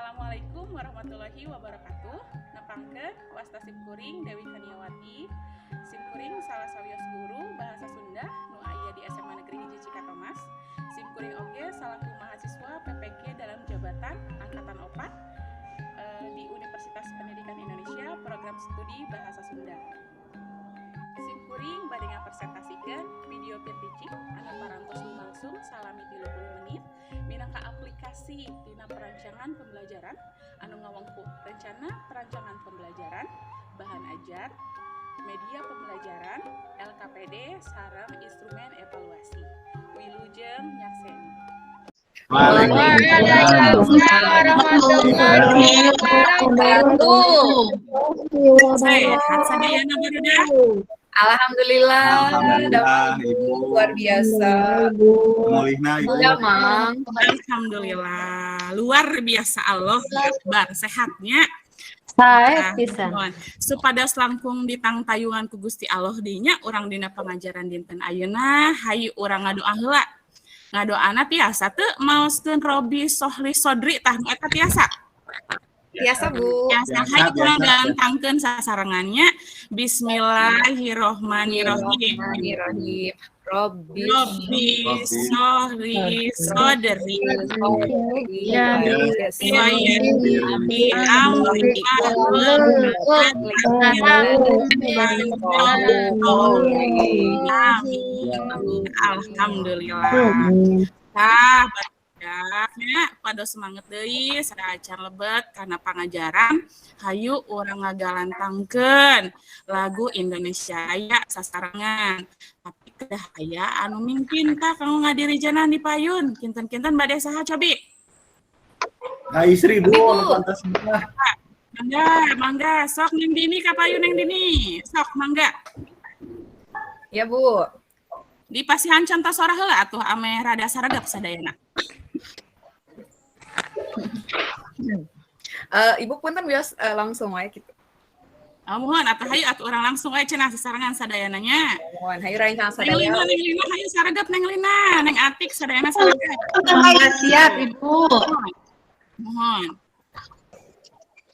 Assalamualaikum warahmatullahi wabarakatuh. Nepangkeun, wasta simkuring Dewi Kaniawati. Simkuring salah sawios guru bahasa Sunda nu aya di SMA Negeri 1 Cikatomas. Simkuring oge salaku mahasiswa PPG dalam jabatan angkatan 4 di Universitas Pendidikan Indonesia, program studi Bahasa Sunda. Simkuring bade ngapresentasikeun video peer teaching anu parantos lumangsung salami 30 menit minangka aplikasi tina perancangan pembelajaran anu ngawengku rencana perancangan pembelajaran, bahan ajar, media pembelajaran, LKPD, sareng instrumen evaluasi. Wilujeng nyakseni. Waalaikumsalam warahmatullahi wabarakatuh. Sehat sadayana, barudak? Alhamdulillah. Alhamdulillah, Ibu. Luar biasa. Mulihna, Ibu. Ya, Mang. Alhamdulillah, luar biasa, Allah Akbar, sehatnya. Sae pisan. Nuhun. Supados langkung ditangtayungan ku Gusti Allah dinya urang dina pangajaran dinten ayeuna, hayu urang ngadoa heula. Ngadoana tiasa teu maoskeun Robbi srohli sodri, tah nu eta tiasa? Biasa, Bu. Tiasa. Biasa, Hayu urang biasa. Galantangkeun sasarengan nya. Bismillahirrohmanirrohim. Bismillahirrahmanirrahim. Robbi Robbi srohli sodri Ya. Wa yassir li amri wahlul Amin. Alhamdulillah. Tah, barudaknya pada semangat deui, saacan lebet kana pangajaran, hayu urang ngagalantangkeun lagu Indonesia Raya sasarengan. Tapi kedah aya anu mimpin tah kanggo ngadirijenan di payun. Kinten-kinten bade saha cobi? Nah, istri, Bu, Abi, Bu. Anu pantas mah. Mangga, mangga, sok Neng Dini ka payun, Neng Dini. Sok mangga. Ya, Bu. Dipasihan contoh sora heula atuh, ameh rada saregep sadayana. Ibu punten, bios langsung wae gitu. Oh, mohon atuh, hayu atuh urang langsung wae cenah sasarengan sadayana nya. Mohon hayu rencang Neng sadaya. Lina, Neng Lina, hayu saregep Neng Lina, Neng Atik, sadayana saregep. Siap, Ibu. Mohon.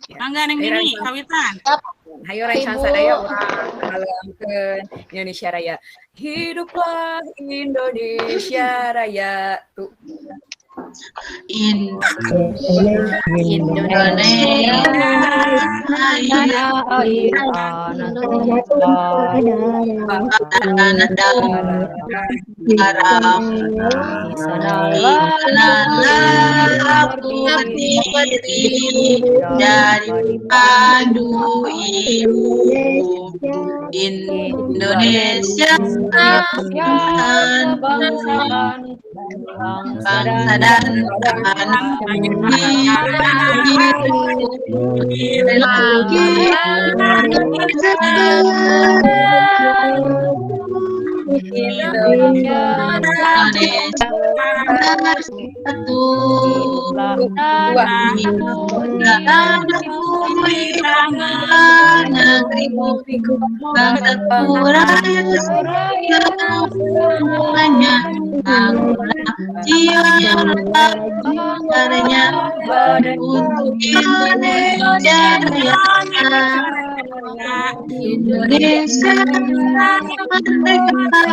Ya. Mangga, Neng Hayu Dini, rencang. Kawitan. Hayu rencang Ibu. Sadaya urang ngaleuangkeun Indonesia Raya. Hiduplah Indonesia Raya. Tuh. Indonesia Raya, tanah dalam sanalah aku berdiri dari padu ibu Indonesia, bangsa dan tanah airku. Lagi Indonesia Indonesia satu dua. Negeriku, bangsaku, rakyat semuanya, akulah jiwa raga untuk Indonesia Raya. Indonesia merdeka,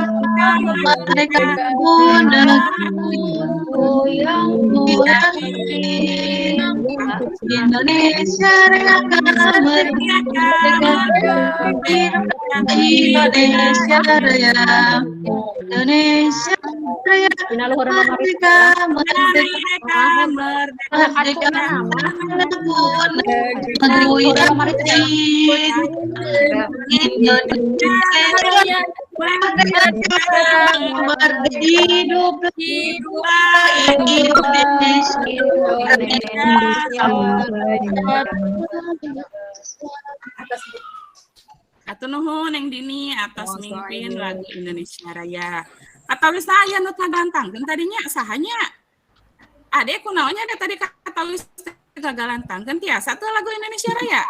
merdeka, negeriku yang Indonesia Raya, merdeka, Indonesia Raya, Indonesia Raya, merdeka, merdeka, merdeka, negeri yang Indonesia Raya, merdeka, merdeka, hidup Indonesia. Atas, Bu. Hatur nuhun, Neng Dini, atas Oh, mimpin soalnya. Lagu Indonesia Raya. Atau aya nu ngagalantangkeun tadinya, saha nya? Ade, kunaon nya ada tadi katawis ngagalantangkeun, tiasa tuh lagu Indonesia Raya?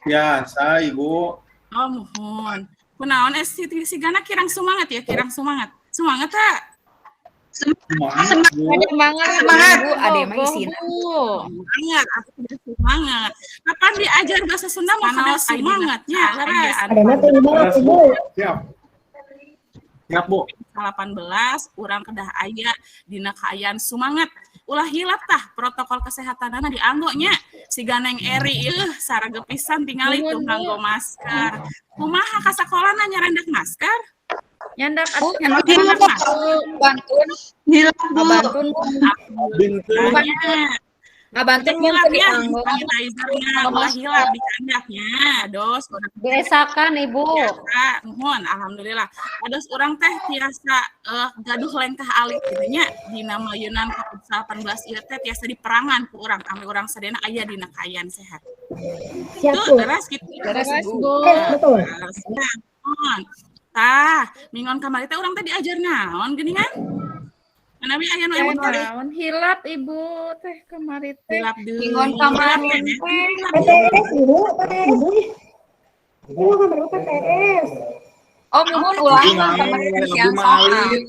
Biasa, Ibu. Oh, mohon. Kunaon si sigana kirang semangat ya, kirang semangat. Semangat tak? Semangat, Bu. Semangat, Semangat. Bu, ade mah isina. Semangat, aku tidak semangat. Kapan diajar bahasa Sunda mau kada semangatnya, leres. Ada mah teu banget, Ibu. Siap. Siap, Bu. 18 urang kedah aya dina kaayaan sumangat. Ulah hilap tah protokol kesehatanana dianggo nya. Siga Neng Eri ieuh sarage pisan tingali tuh nganggo masker. Kumaha ka sakolana nyarandak masker? Nyandak Bu, Nyandak nyandak masker. bantun, Hilap, Bu. ngabantun, Bu. Bintang. Nya. Ngabantun mun Hilap teu ya, dianggo. sanitizernya ulah hilap dicandaknya. Dos urang Beesakan Ibu. tiasa, nuhun alhamdulillah. Ados urang teh tiasa gaduh lengkah alit gitu nya dina mayunan COVID-19 ieu teh tiasa diperangan ku urang kami urang sadayana aya dina kaayaan sehat. Siap, Itu Bu. leres gitu. Leres, Leres, Bu. Bu. Betul. Leres. Nah, nuhun. Tah, minggon kamari teh urang teh diajar naon geuningan? Manawi aya nu emut teh Naon hilap Ibu teh kamari teh. hilap deui. Minggon kamari Hilap teh. hilap. PTS, Ibu. PTS. Ibu kamar PTS. Oh, muhun ulangan kamari Ibu siang soal. Malit.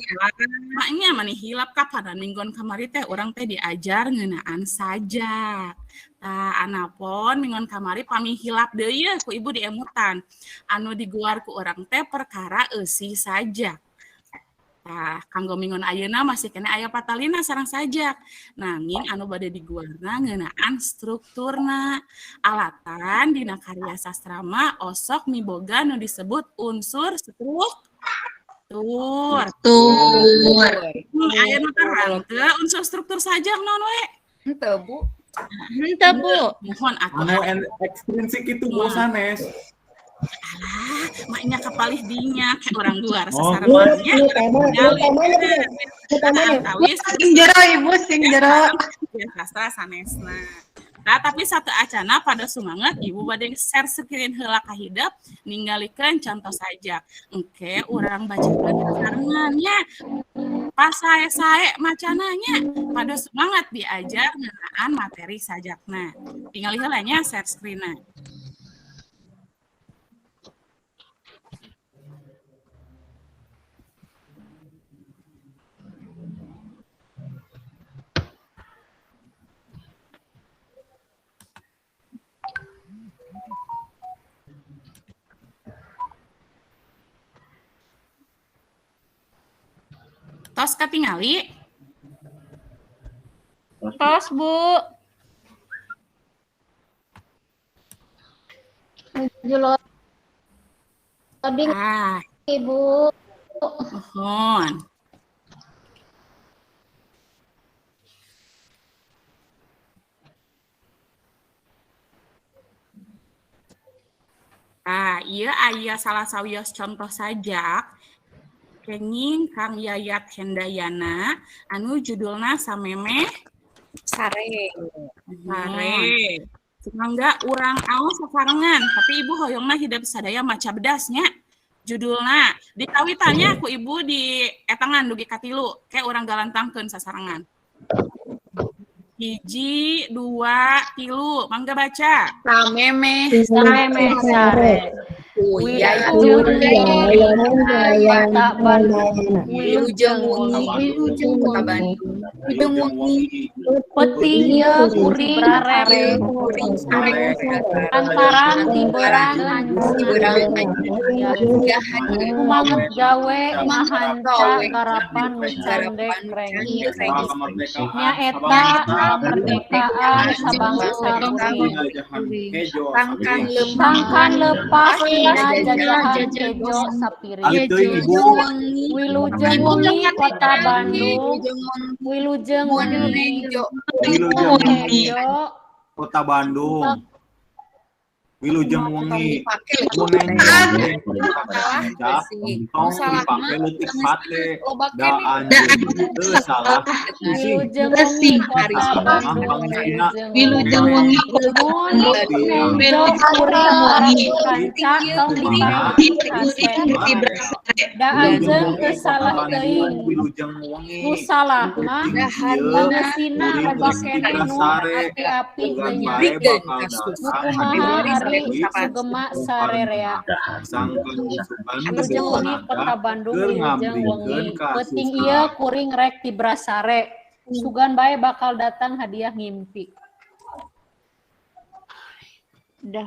Maknya mani hilap kapan minggon kamari teh urang teh diajar ngeunaan sajak. Tah anapon minggon kamari pami hilap deui ye ku ibu diemutan. Anu diguar ku urang teh perkara eusi sajak. Tah kanggo minggon ayeuna masih keneh aya patalina sareng sajak. Nanging anu bade diguarna ngeunaan strukturna. Alatan dina karya sastra mah osok miboga nu disebut unsur struktur. Tur. Aya nu terang teu unsur struktur sajak naon we? Henteu, Bu. Henteu, Bu. Mohon atuh Anu ekstrinsik itu Bu sanes. alah, maknya kapalih dinya kayak orang luar Oh. Bu, sasarannya nu tema, nu temanya, Bu. Nu temanya. tawis Sing jero, Ibu, sing jero. ya sastra sanesna. Nah, tapi satu acana pada sumanget ibu bade share screen heula ka hidep ninggalikeun contoh sajak. Engke urang bacakeun sarengan nya. Pas sae-sae macananya pada semangat diajar ngeunaan materi sajakna. Tingali heula nya share screen-na. Tos katingali. Tos, Bu. Menuju loading Ah, Ibu. mohon. Ah, iya aya salah sawios contoh sajak kenging Kang Yayat Hendayana anu judulna Samemeh Sare. Sare. Mangga urang aos sasarengan, tapi ibu hoyongna hidep sadaya maca bedasnya. Judulna dikawitannya ku ibu di etangan dugi katilu, kayak urang galantangkeun sasarengan. 1, 2, 3, mangga baca. Samemeh Samemeh sare. Uyai Wilujeng Wilujeng wengi Wilujeng Kota wengi. Bandung. Wilujeng wengi Peuting ieu kuring sare. Kuring sare. Lantaran tiberang Tiberang anjeunna. Kumanget gawe mahanca garapan nu candek rengis. Nyaeta kamerdekaan sabangsa kuring. Sangkan Sangkan lepas tina jajahan kejo sapiring. Alit teuing Ibu. Wilujeng wengi Kota Bandung. Wilujeng wengi Wilujeng wengi Kejo. Kota Bandung. Wilujeng wengi. Mun neng tong dipake leutik sate. Da anjeun teu salah pusing. Wilujeng wengi Kota Bandung. Wilujeng wengi Kota Mun Bandung. nenjo kuring Wengi. kanca tong dipake leutik sate. Da anjeun teu salah teuing. Wilujeng wengi. Nu salah mah pangesina loba keneh nu api-api teu nyaho. Nu kumaha ari wengi sugema sarerea. Wilujeng wengi Kota Bandung, wilujeng wengi. Peuting ieu kuring rek tibrasare. Sugan bae bakal datang hadiah ngimpi. Dah.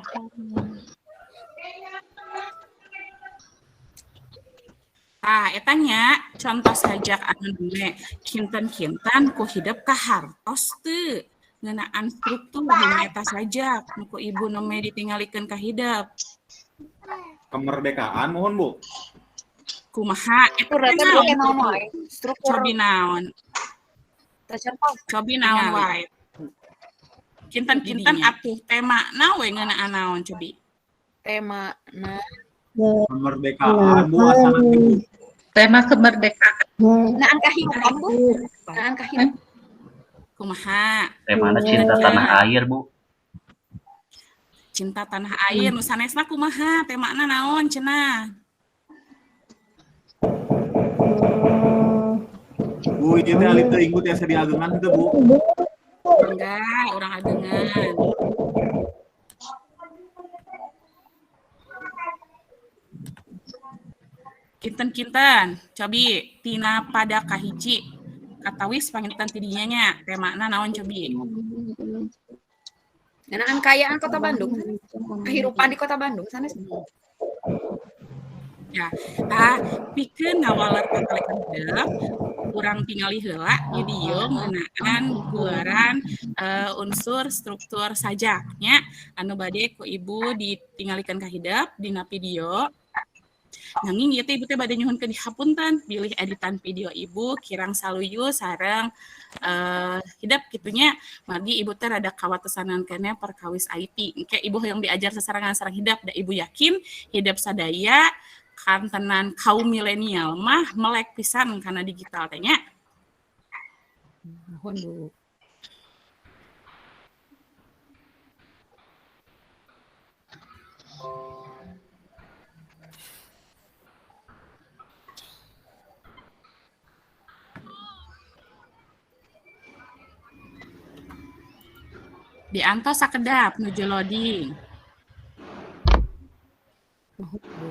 Tah eta nya contoh sajak anu nembe kinten-kinten ku hidep kahartos teu ngeunaan struktur dina eta sajak nu ku ibu nembe ditingalikeun ka hidep. Kemerdekaan mohon Bu. Kumaha eta naon? Struktur. Cobi naon? Cobi naon wae. Kinten-kinten atuh temana we ngeunaan naon cobi? Tema na kemerdekaan Bu asana teh. Tema kemerdekaan. Naan kahirupan Bu. Naan kahirupan. Kumaha? Temana cinta tanah air Bu. Cinta tanah air nu sanesna kumaha? Temana naon cenah? Bu, ieu teh alit teuing Bu tiasa diagengan teu Bu? Enggak, urang agengan. Kinten-kinten, cobi tina pada kahiji katawis panginten tidinya nya temana naon cobi? Ngeunaan kaayaan Kota Bandung. Kehidupan di Kota Bandung sanes. Ya, tah pikeun ngawaler ka hidep urang tingali heula video ngeunaan guaran unsur struktur sajak nya anu bade ku ibu ditingalikeun ka hidep dina video. Nanging ieu teh ibu teh bade nyuhunkeun dihapunten bilih editan video ibu kirang saluyu sareng hidep kitunya margi ibu teh rada kawatesanan keneh perkawis IT. Engke ibu hoyong diajar sasarengan sareng hidep da ibu yakin hidep sadaya kantenan kaum milenial mah melek pisan kana digital teh nya. Nuhun Bu. Diantos sakedap nuju loading. Nuhun Bu.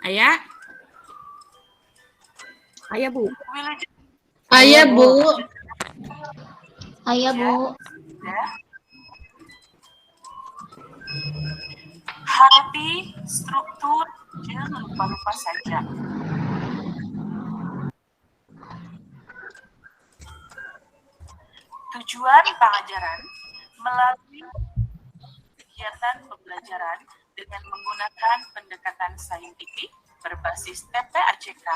Aya? Aya Bu. Aya Bu. Aya Bu. Hati, struktur, jangan lupa-lupa saja. Tujuan pengajaran melalui kegiatan pembelajaran dengan menggunakan pendekatan saintifik berbasis TPACK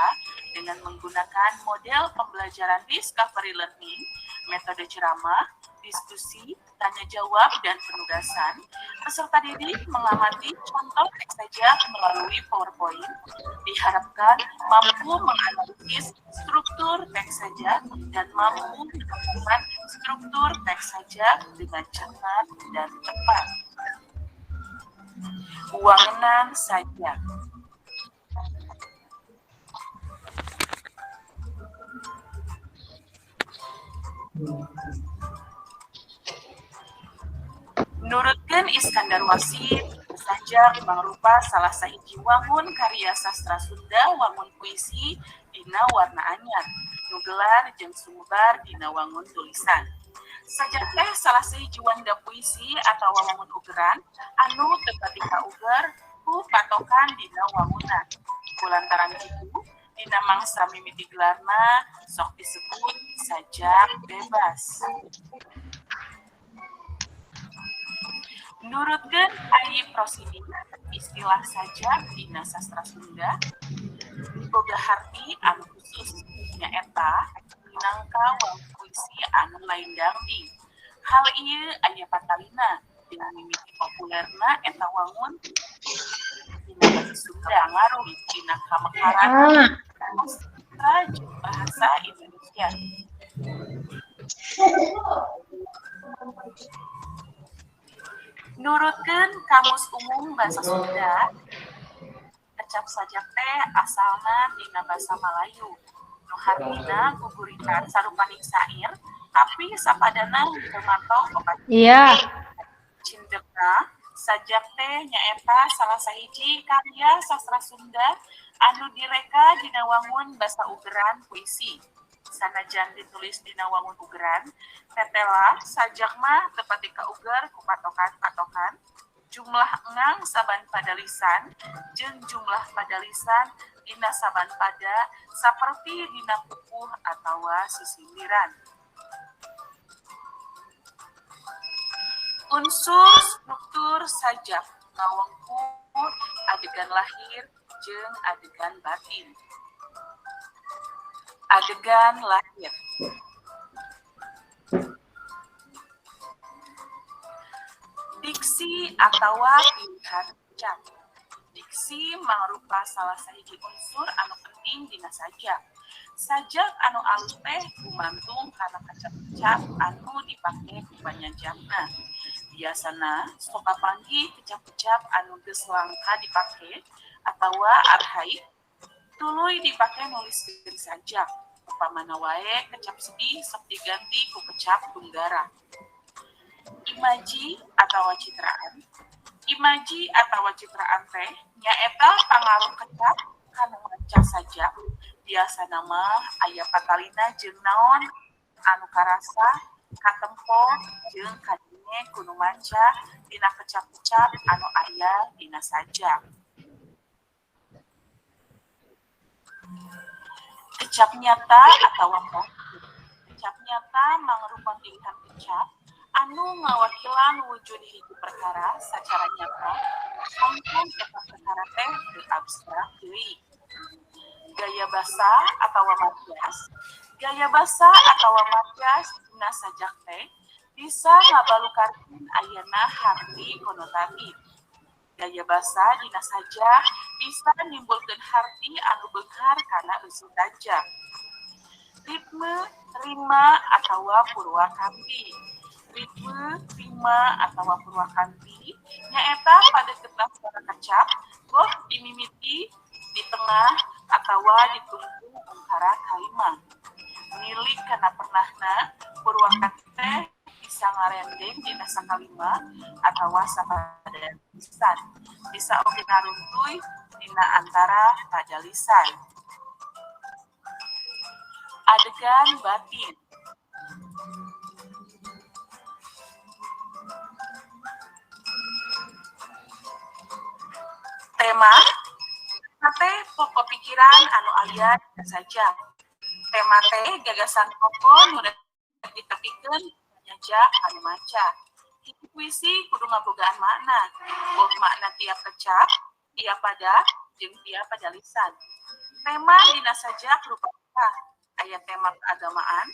dengan menggunakan model pembelajaran discovery learning, metode ceramah, diskusi, tanya jawab, dan penugasan. Peserta didik mengamati contoh teks sajak melalui PowerPoint, diharapkan mampu menganalisis struktur teks sajak dan mampu menemukan struktur teks sajak dengan cermat dan tepat. Wangenan sajak. Nurutkeun Iskandar Wasit, sajak mangrupa salah sahiji wangun karya sastra Sunda wangun puisi dina warna anyar, nu gelar jeung sumebar dina wangun tulisan. Sajak teh salah sahiji wanda puisi atawa wangun ugeran anu teu pati kauger ku patokan dina wangunna. Kulantaran kitu Dina mangsa mimiti gelarna sok disebut sajak bebas. Nurutkeun Ayip Rosidi, istilah sajak dina sastra Sunda boga harti anu khusus, nyaeta minangka wangun puisi anu lain dangding. Hal ieu aya patalina dengan mimiti populerna eta wangun dina basa Sunda ngaruh dina kamekaran sastra jeung bahasa Indonesia. Nurutkeun Kamus Umum Basa Sunda, kecap sajak teh asalna tina basa Malayu, nu hartina guguritan sarupaning sair, tapi sapadana teu matok opat. Iya. Cindekna, sajak teh nyaeta salah sahiji karya sastra Sunda anu direka dina wangun basa ugeran puisi. Sanajan ditulis dina wangun ugeran, tetela sajak mah teu pati kauger ku patokan-patokan, jumlah engang saban padalisan jeung jumlah padalisan dina saban pada saperti dina pupuh atawa sisindiran. Unsur struktur sajak ngawengku adegan lahir jeung adegan batin. Adegan lahir. Diksi atawa pilihan kecap. Diksi mangrupa salah sahiji unsur anu penting dina sajak. Sajak anu alus teh gumantung kana kecap-kecap anu dipake ku panyajakna. Biasana sok kapanggih kecap-kecap anu geus langka dipake atawa arhaik tuluy dipake nuliskeun sajak. Upamana wae kecap sedih sok diganti ku kecap tunggara. Imaji atawa citraan. Imaji atawa citraan teh nyaeta pangaruh kecap kana maca sajak. Biasana mah aya patalina jeung naon anu karasa, katempo jeung kadenge ku nu maca dina kecap-kecap anu aya dina sajak. Kecap nyata atawa konkret. Kecap nyata mangrupa pilihan kecap anu ngawakilan wujud hiji perkara sacara nyata, sangkan eta perkara teh teu abstrak deui. Gaya basa atawa majas. Gaya basa atawa majas dina sajak teh bisa ngabalukarkeun ayana harti konotatif. Gaya basa dina sajak bisa nimbulkeun harti anu beunghar kana eusi sajak. Ritme, rima atawa purwakanti. Ritme, rima atawa purwakanti nyaeta padeukeutna suara kecap goh dimimiti di tengah atawa ditungtung ungkara kalima. Milik kana pernahna purwakanti teh bisa ngarendeng dina sakalima atawa sapadalisan. Bisa oge naruntuy dina antara padalisan. Adegan batin. Tema teh pokok pikiran anu aya dina sajak. Tema teh gagasan pokok nu rek ditepikeun panyajak anu maca. Hiji puisi kudu ngabogaan makna, boh makna tiap kecap, tiap pada, jeung tiap padalisan. Tema dina sajak rupa aya tema keagamaan,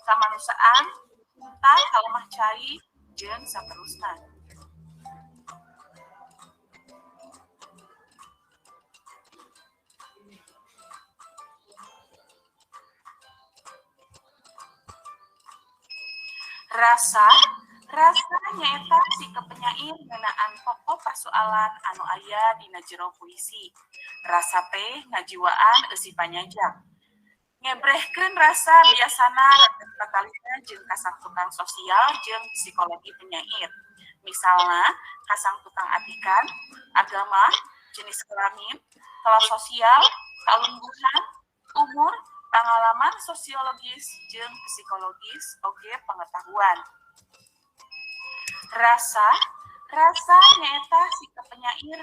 kamanusiaan, cinta, kalemah cai, jeung saterusna. Rasa, rasa nyaeta sikap penyair ngeunaan pokok persoalan anu aya dina jero puisi. Rasa teh ngajiwaan eusi panyajak. Ngebrehkeun rasa biasana rada patalina jeung kasang tukang sosial jeung psikologi penyair. Misalna kasang tukang atikan, agama, jenis kelamin, kelas sosial, kalungguhan, umur, pengalaman sosiologis jeung psikologis oge pengetahuan. Rasa, rasa nyaeta sikap penyair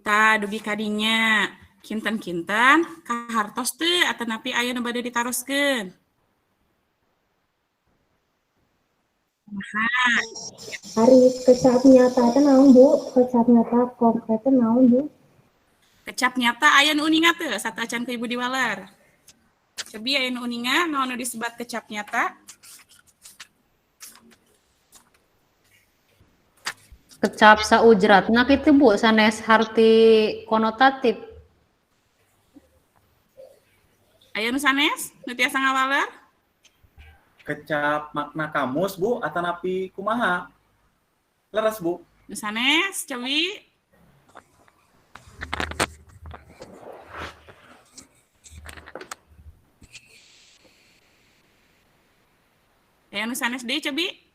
Tah, dugi kadinya. Kinten-kinten kahartos teu atanapi aya nu bade ditaroskeun? Kumaha? Ari kecap nyata teh naon, Bu? Kecap nyata konkret teh naon, Bu? Kecap nyata aya nu uninga teu sateuacan ku Ibu diwaler? Cobi aya nu uninga naon nu disebat kecap nyata? Kecap saujratna kitu, Bu, sanes harti konotatif. Aya nu sanes? Nu tiasa ngawaler? Kecap makna kamus, Bu, atanapi kumaha? Leres, Bu. Nu sanes, cobi. Aya nu sanes deui, cobi.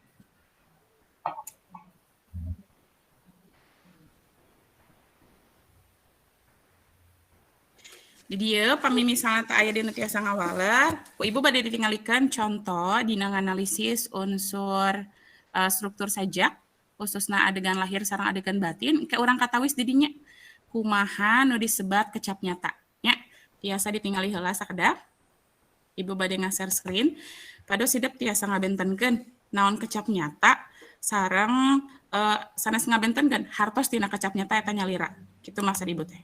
Di dieu pami misalna teu aya dina tiasa ngawaler, ku Ibu bade ditingalikeun contoh dina nganalisis unsur struktur sajak, khususna adegan lahir sareng adegan batin, ke urang katawis di dinya kumaha nu disebat kecap nyata nya. Tiasa ditingali heula sakedap. Ibu bade nga-share screen, pados hidep tiasa ngabentenkeun naon kecap nyata sareng sanes ngabentenkeun hartos tina kecap nyata eta nyalira. Kitu maksud Ibu teh.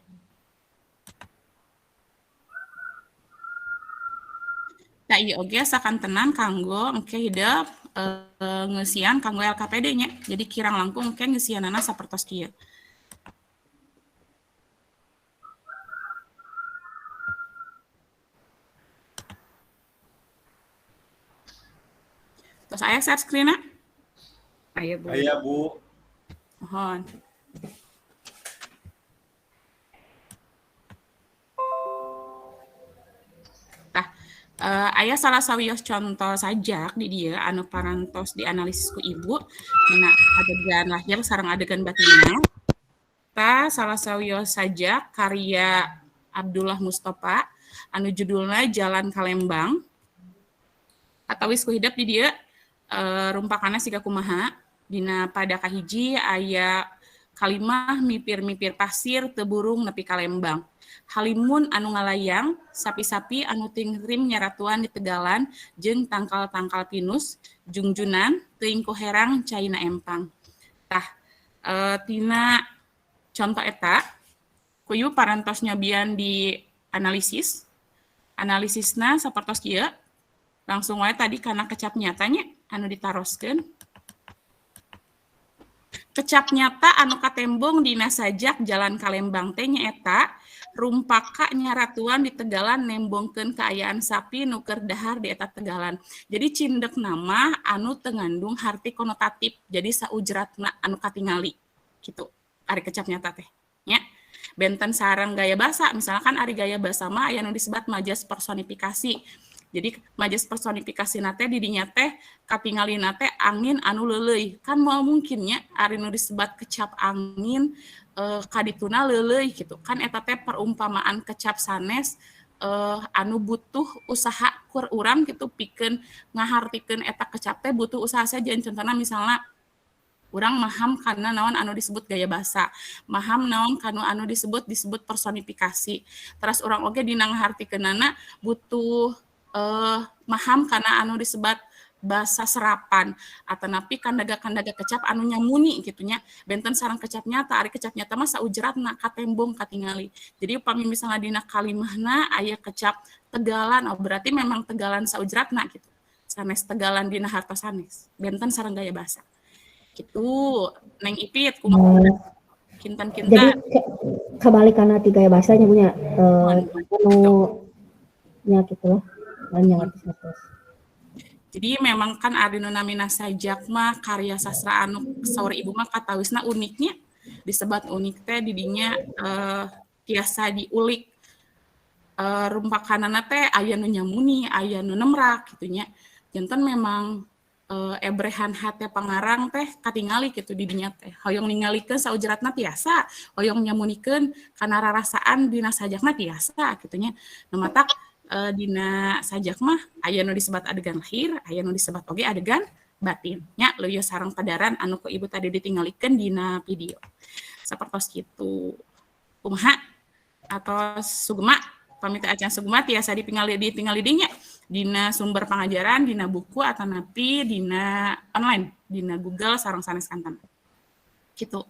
Nah, ieu oge sakantenan kanggo engke hidep ngeusian kanggo LKPD nya. Jadi kirang langkung engke ngeusianana sapertos kieu. Tos aya share screen-na? Aya, Bu. Aya, Bu. Mohon. Tah, aya salah sawios contoh sajak di dieu anu parantos dianalisis ku Ibu dina adegan lahir sareng adegan batinna. Tah, salah sawios sajak karya Abdullah Mustafa anu judulna Jalan Kalembang. Atawis ku hidep di dieu rumpakanna siga kumaha dina pada kahiji aya kalimah mipir-mipir pasir teu burung nepi ka Lembang. Halimun anu ngalayang, sapi-sapi anu tingrim nyaratuan di tegalan jeung tangkal-tangkal pinus jungjunan teuing ku herang caina empang. Tah, tina contoh eta kuyu parantos nyobian di analisis. Analisisna sapertos kieu. Langsung wae tadi kana kecap nyatanya anu ditaroskeun. Kecap nyata anu katembong dina sajak Jalan Kalembang teh nyaeta rumpaka nyaratuan di tegalan nembongkeun kaayaan sapi nu keur dahar di eta tegalan. Jadi cindek nama anu teu ngandung harti konotatif. Jadi saujratna anu katingali kitu ari kecap nyata teh nya. Benten sareng gaya basa, misalkan ari gaya basa mah aya nu disebat majas personifikasi. Jadi majas personifikasi nate di dinya teh katingalina teh angin anu leuleuy. Kan moal mungkin nya ari nu disebat kecap angin kadituna leuleuy gitu. Kan eta teh perumpamaan kecap sanes anu butuh usaha kur urang gitu pikeun ngahartikeun eta kecap teh butuh usaha sejen. Contohna misalna urang maham karena naon anu disebut gaya basa, maham naon kanu anu disebut disebut personifikasi. Terus urang oge dina ngahartikeunana butuh maham karena anu disebat bahasa serapan atanapi kandaga-kandaga kecap anu nyamuni gitunya. Benten sareng kecap nyata, ari kecap nyata mah saujratna katembong katingali. Jadi upami misalnya dina kalimahna aya kecap tegalan, oh berarti memang tegalan saujratna gitu. Sanes tegalan dina hartos sanes. Benten sareng gaya bahasa. Gitu, Neng Ipit kumaha? Kinten-kinten. Jadi kebalikan tiga gaya bahasanya punya anu nya gitu lah. Jadi memang kan ari nu namina sajak mah karya sastra anu saur ibu mah katawisna uniknya disebat unik teh didinya tiasa diulik rumpakanana teh aya nu nyamuni, aya nu nemrak kitu nya. Janten memang ebrehan hate pangarang teh katingali kitu didinya teh. Hoyong ningalikeun saujratna tiasa, hoyong nyamunikeun kana rarasaan dina sajakna tiasa kitu nya. Nu matak dina sajak mah aya nu disebat adegan lahir, aya nu disebat oge adegan batin. Nya leuwih sareng padaran anu ku ibu tadi ditinggalikeun dina video. Sapertos kitu. Kumaha? Atau sugema, pami teu acan sugema tiasa dipingali ditingali dinya dina sumber pangajaran, dina buku atanapi dina online, dina Google sareng sanes kanten. Gitu.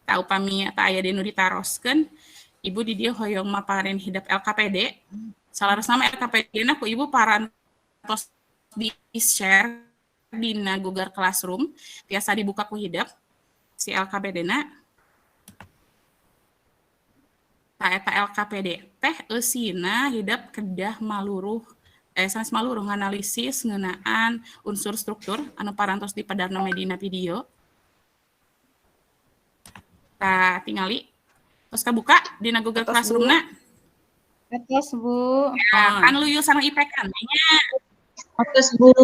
Tah, upami teu aya nu ditaroskeun, Ibu di dieu hoyong maparin hidep LKPD. Salarasna mah LKPD na ku Ibu parantos di share dina Google Classroom, tiasa dibuka ku hidep si LKPD na. Tah, eta LKPD teh eusina hidep kedah maluruh, eh, sanes maluruh, nganalisis ngeunaan unsur struktur anu parantos dipedarna dina video. Tah, tingali. Tos kabuka dina Google Atos, Bu. Classroom-na? Atos, Bu. Ya, kan luyu sareng IPK nya. Atos, Bu.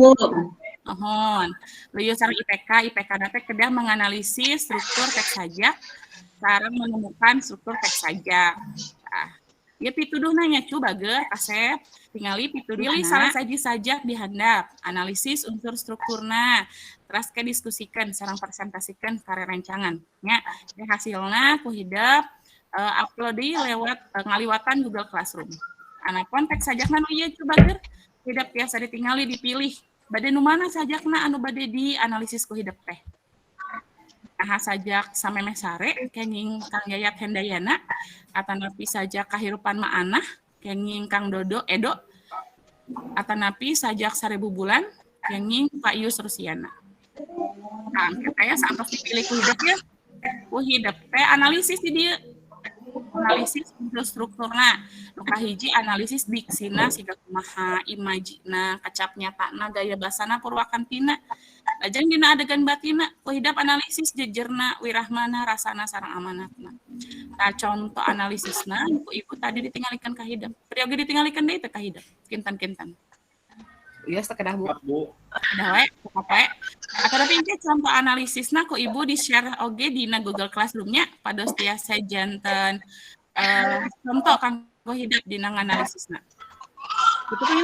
Mohon. Luyu sareng IPK, IPK na teh kedah menganalisis struktur teks sajak, sareng menemukan struktur teks sajak. Tah, ieu pituduhna nya, cu, bager, kasep. Tingali pituduhna, pilih salah saji sajak di handap, analisis unsur strukturna, terus ke diskusikan sareng presentasikan karya rencangan nya. Jadi hasilna ku hidep upload di lewat ngaliwatan Google Classroom. Anapun teks sajakna nu ieu, cu, bager, hidep tiasa ditingali, dipilih. Bade nu mana sajakna anu bade dianalisis ku hidep teh? Nah, sajak Samemeh Sare kenging Kang Yayat Hendayana, atanapi sajak Kahirupan Ma'anah kenging Kang Dodo Edo, atanapi sajak 1000 Bulan kenging Pak Yus Rusiana. Nah, aya saantos dipilih ku hidep ya. Ku hidep teh analisis di dieu. Analisis unsur strukturna. Nu kahiji analisis diksina siga kumaha, imajina, kecap nyatana, gaya basana, purwakantina. Lajeng dina adegan batina, ku hidep analisis jejerna, wirahmana, rasana sareng amanatna. Tah, contoh analisisna ku Ibu tadi ditingalikan ka hidep. Peryogi ditingalikan deui teh ka hidep? Kinten-kinten. Iya, sakedah, Bu. Bu. Ada we, apa? Atau tapi engke contoh analisisna ku Ibu di-share oge dina Google Classroom-nya, pados tiasa janten contoh kanggo hidep dina nganalisisna. Itu punya.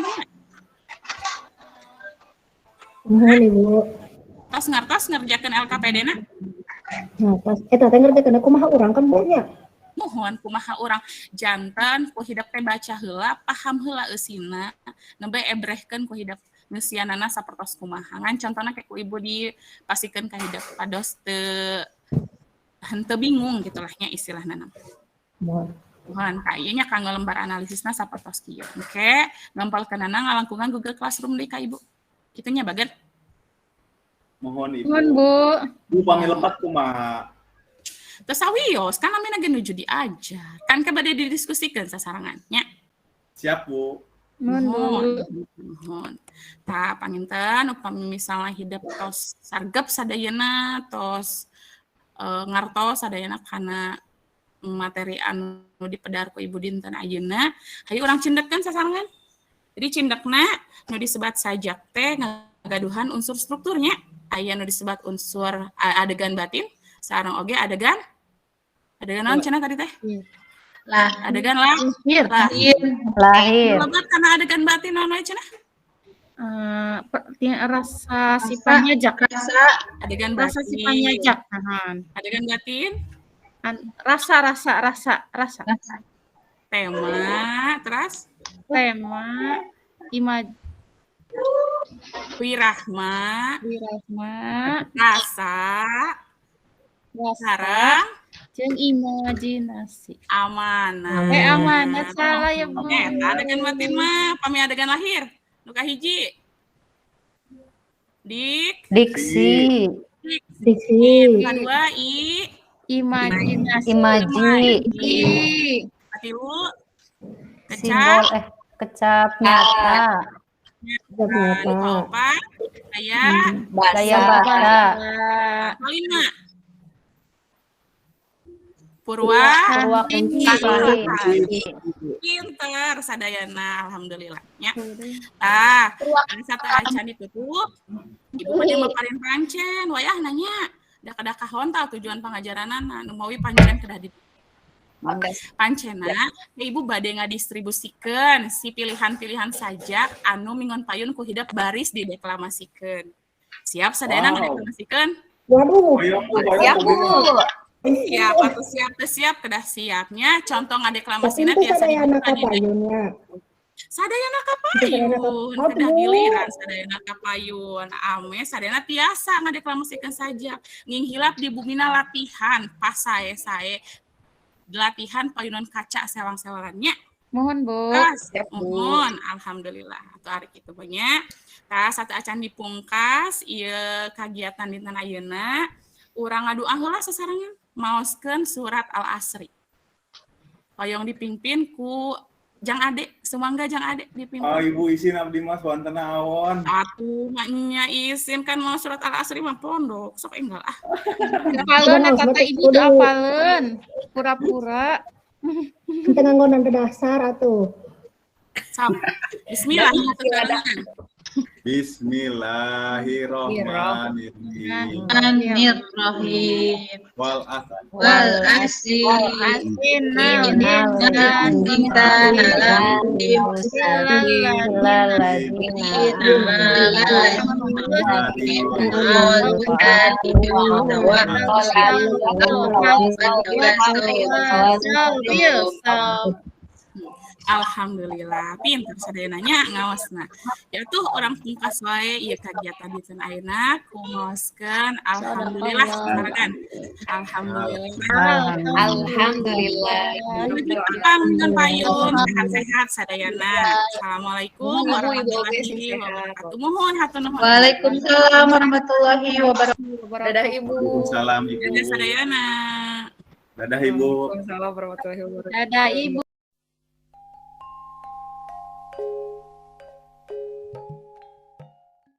Nuhun, Ibu. Tos ngartos ngerjakeun LKPD na? Nah, pas eta teh ngerjakeun kumaha urang kan, Bu, nya? Mohon, kumaha urang janten ku hidep teh baca heula, paham heula eusina, nembe ebrehkeun ku hidep ngeusianana sapertos kumaha. Ngan contona kayak ku Ibu dipasikeun ka hidep pados teu henteu bingung gitu lah nya istilahna. Mohon. Mohon, tah, ieu nya kanggo lembar analisisna sapertos kieu. Engke ngempalkeunana ngalangkungan Google Classroom deui ka Ibu. Kitu nya, bager. Mohon, Ibu. Nuhun, Bu. Bu, pami lepat kumaha? Teu sawios, kan namina ge nuju diajar. Kan ke bade didiskusikeun sasarengan nya. Siap, Bu. Nuhun, Bu. Mohon. Mohon. Tah, panginten upami misalnya hidep tos sargep sadayana, tos ngartos sadayana kana materi anu dipedar ku Ibu dinten ayeuna, hayu urang cindekkeun sasarengan. Jadi cindekna nu disebat sajak teh ngagaduhan unsur strukturnya, aya nu disebat unsur adegan batin, sareng oge adegan adegan naon cenah tadi teh? Lah. Adegan lah. Lahir. Lahir. Lahir. Lebat kana adegan batin naon wae cenah? Rasa sipanyajak. Rasa. Adegan Rasa batin. Sipanyajak. Nahan. Adegan batin. Rasa, rasa, rasa, rasa. Tema, terus Tema, imaj wirahma, wirahma, rasa, rasa, sareng jeung imajinasi. Amanat. Eh, amanat salah ya, Bu. Eh, adegan batin mah pami adegan lahir. Nu kahiji. Dik. Diksi. Diksi. Kedua i Imajinasi. Imaji. Katilu Simbol kecap eh kecap nyata. Kecap nyata. Nu kaopat daya Daya bahasa. Kalima Purwa Purwa Kunci. Pinter sadayana, alhamdulillah nya. Tah, anu sateuacan ditutup. Ibu bade maparin pancen wayah nanya. Da kedah kahontal tujuan pangajaranana nu mawi pancen kedah di pancena ya, Ibu bade ngadistribusikeun si pilihan-pilihan sajak anu minggon payun ku hidep baris dideklamasikeun. Siap sadayana Wow. ngadeklamasikeun? Waduh. Hoyong, Bu, Siap, hoyong, Bu. Siap atuh, siap teu siap, kedah siapnya. Contoh Tapi ngadeklamasina itu tiasa sadayana dibuka ka dina payunnya. Sadayana ka Sadayana ka payun, oh, kedah Bu. Giliran sadayana ka payun. Ame sadayana tiasa ngadeklamasikeun sajak. Nginghilap di bumina latihan pas sae-sae latihan payunan kaca sewang-sewangannya. Mohon, Bu. Ah, Siap, Bu. mohon, alhamdulillah. Atau ari kitu banyak. Tah sateuacan dipungkas ieu kagiatan dinten ayeuna, urang ngadoa heula sasarengan maoskeun surat Al-Asri. Hoyong dipimpin ku Jang Ade, sumangga Jang Ade dipimpin. Oh, Ibu, isin abdi mah soantena awon. Atuh nya isin kan mau surat Al-Asri mah pondok, sok enggal ah. Apaleun eta teh Ibu teu apaleun. Pura-pura. Teu nganggo nanda dasar atuh. Sok. Bismillah sasarengan. Bismillahirrahmanirrahim. Bismillahirrahmanirrahim. Wal asr. Wal asri. Innal Innal insana lafi Alhamdulillah, pinter sadayana nya ngaosna. Ya tuh urang pungkas wae ieu kagiatan dinten ayeuna ku maoskeun alhamdulillah sasarengan. Alhamdulillah. Alhamdulillah. Tepang dengan payun sehat-sehat sadayana. Assalamualaikum Nuhun, Ibu, Ibu oge warahmatullahi sing sehat. wabarakatuh. Muhun hatur nuhun. Waalaikumsalam warahmatullahi wabarakatuh. Dadah, Ibu. Waalaikumsalam Ibu. Dadah sadayana. Dadah Ibu. Waalaikumsalam warahmatullahi wabarakatuh. Dadah, Ibu.